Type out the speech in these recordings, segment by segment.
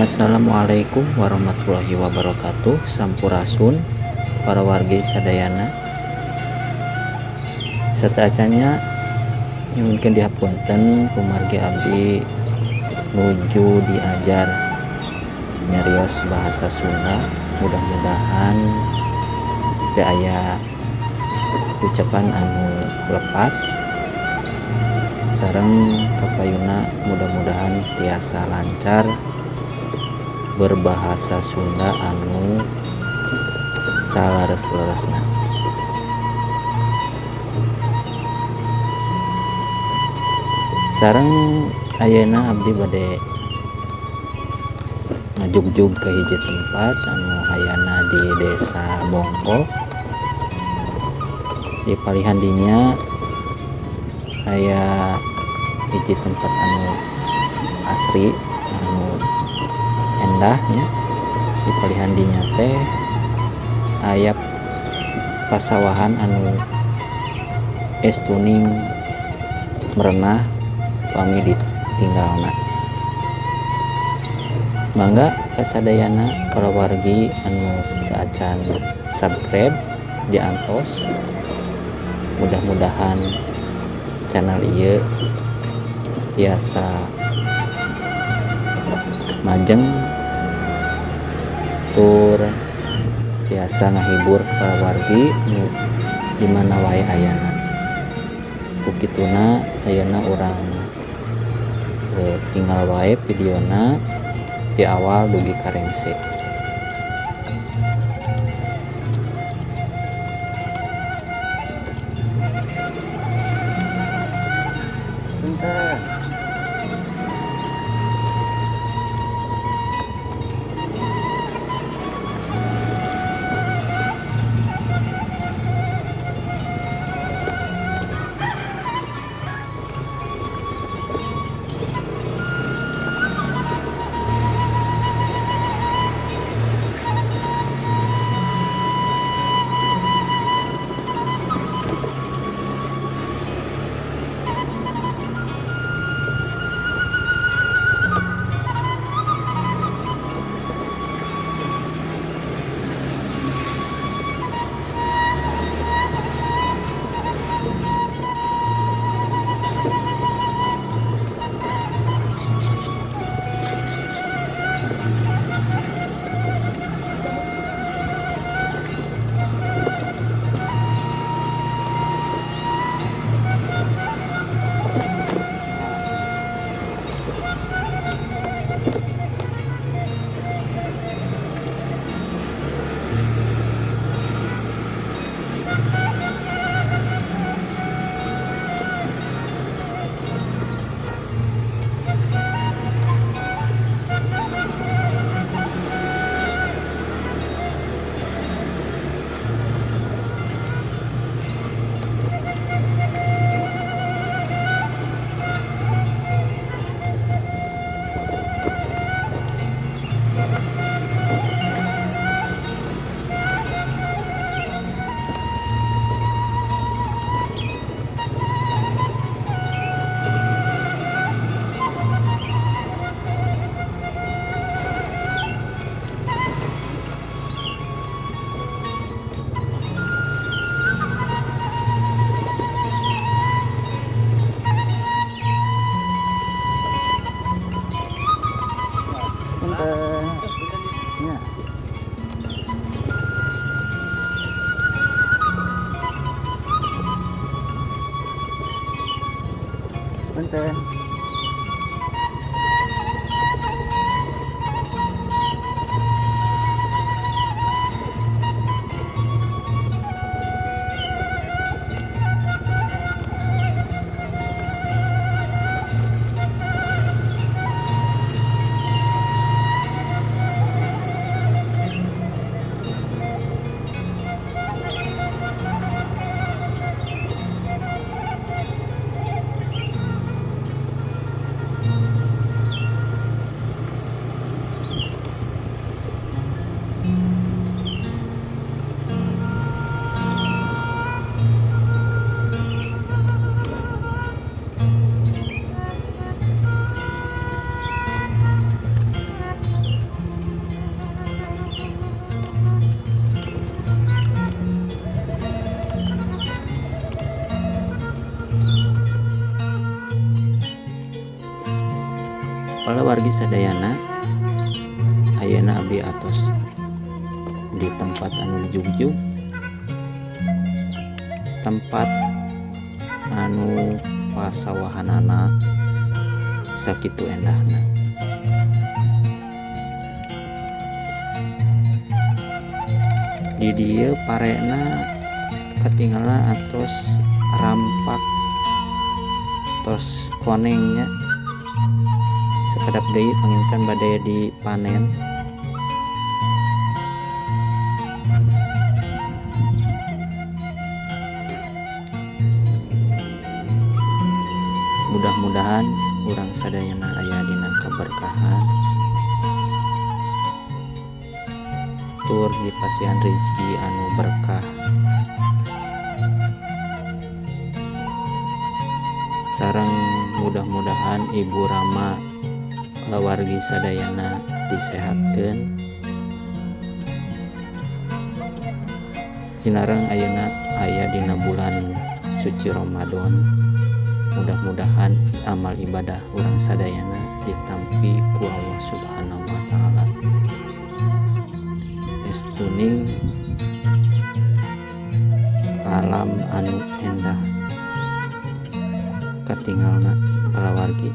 Assalamualaikum warahmatullahi wabarakatuh. Sampurasun para wargi sadayana. Sateuacanna nyuhunkeun dihapunten kumargi abdi nuju diajar nyarios bahasa Sunda. Mudah-mudahan teu aya ucapan anu lepat sareng kapayuna mudah-mudahan tiasa lancar berbahasa Sunda anu salares-leresna. Sareng ayeuna abdi bade ngajugjug ke hiji tempat anu ayana di Desa Bongkok. Di palihan dinya aya hiji tempat anu asri anu endahnya. Di palihan dinya teh aya pasawahan anu estuning merenah pami ditinggalna. Mangga kasadayana para wargi anu teu acan subscribe diantos. Mudah-mudahan channel ieu tiasa majeng tur tiasa ngahibur para wargi nu di mana wae ayana. Ku kituna ayeuna urang tinggal wae videona di awal dugi ka rengse. Bentar. Palawargi sadayana, ayeuna abdi atos di tempat anu dijugjug, tempat anu pasawahanana sakitu endahna. Di dieu parena katinggalna atos rampak tos konengnya, sakedap deui panginten bade dipanen. Mudah-mudahan urang sadayana aya dina kaberkahan, tur dipasihan rezeki anu berkah, sareng mudah-mudahan Ibu Rama lawargi sadayana disehatkeun. Sinareng ayeuna aya dina bulan suci Ramadan, mudah-mudahan amal ibadah urang sadayana ditampi ku Allah Subhanahu wa taala. Estuning alam anu endah katingalna palawargi.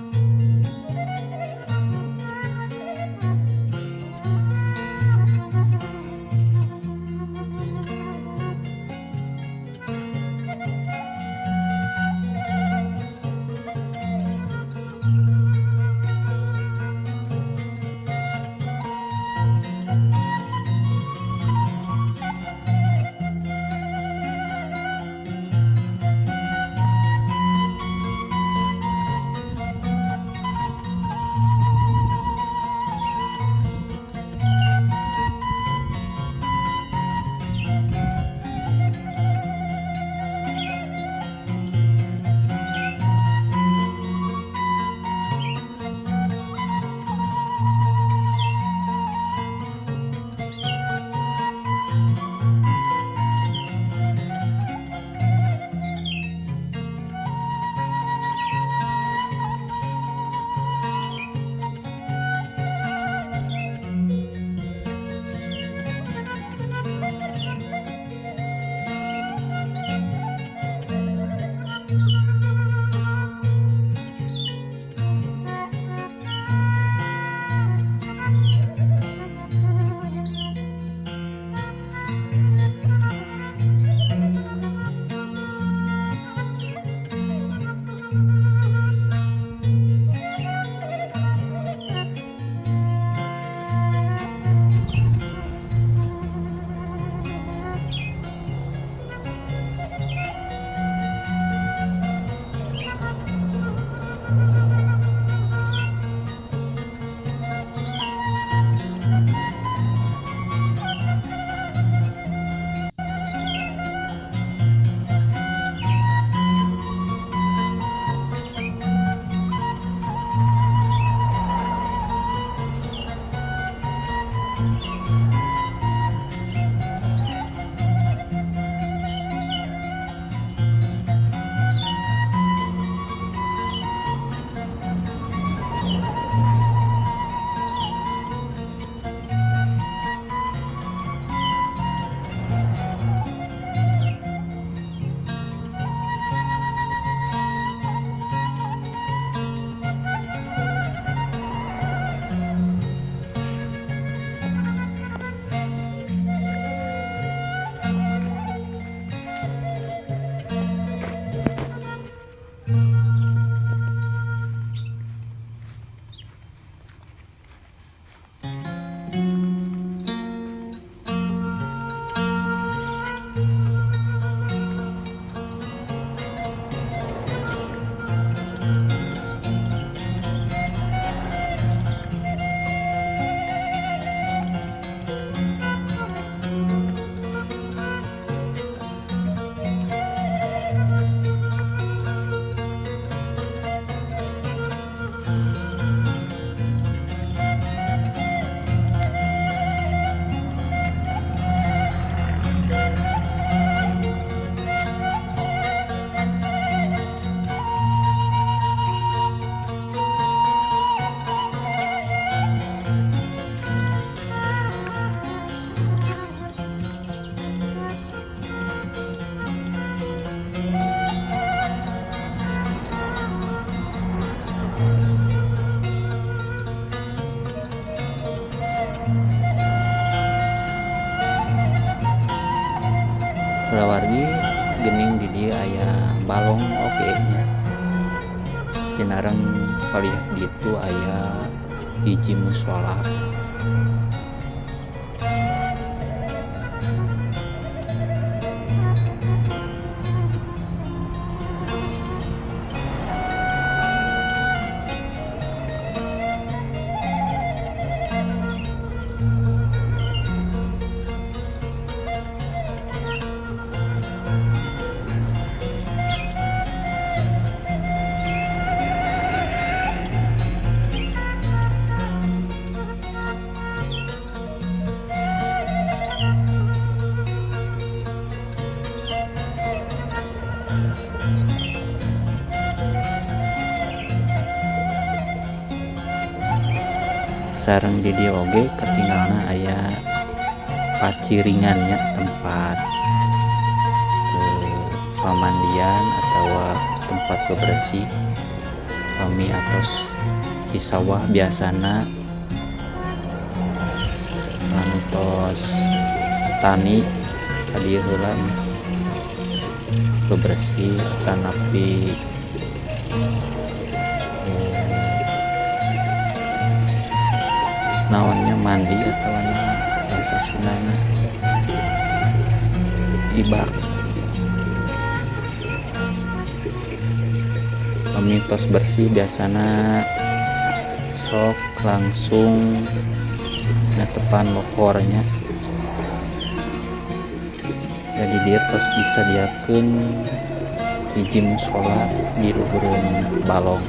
Kulawargi gening di dieu aya balong oge nya. Sinareng palih ditu aya hiji mushola. Sareng di dieu oge katinggalna aya paciringan nya, tempat pamandian atawa tempat bebersih pami atos di sawah biasana anu tos tani ka dieu heula nya bebersih tanapi naonnya mandi atau bahasa Sundana ibak. Pami tos bersih biasana sok langsung netepan lohornya. Jadi dia tos disadiakeun hiji mushola di luhureun balong.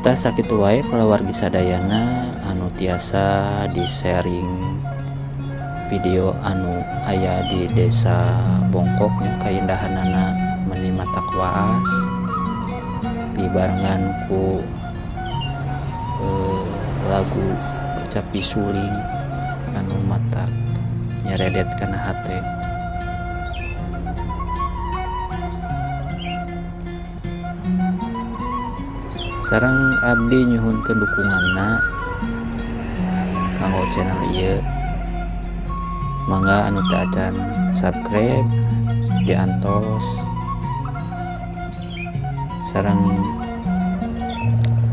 Tah sakitu wae palawargi sadayana anu tiasa di-sharing video anu aya di Desa Bongkok kaindahanana meni matak waas dibarengan ku lagu kecapi suling anu matak nyeredet kana hate. Sareng abdi nyuhunkeun dukunganna kanggo channel ieu. Mangga anu teu acan subscribe diantos. Sareng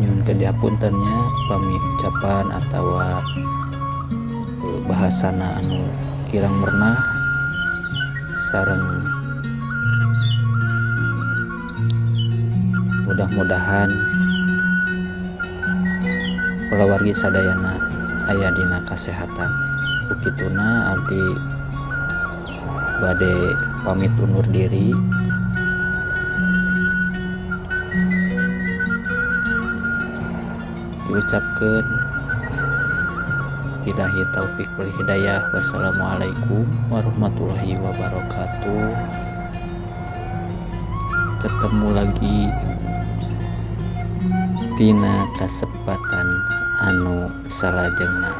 nyuhunkeun dihapunten nya pami ucapan atawa bahasana anu kirang merenah. Sareng mudah-mudahan kulawargi sadayana aya dina kasehatan. Ukituna abdi bade pamit undur diri. Diucapkeun billahi taufik wal hidayah. Wassalamualaikum warahmatullahi wabarakatuh. Ketemu lagi tina kasempatan anu salajengna.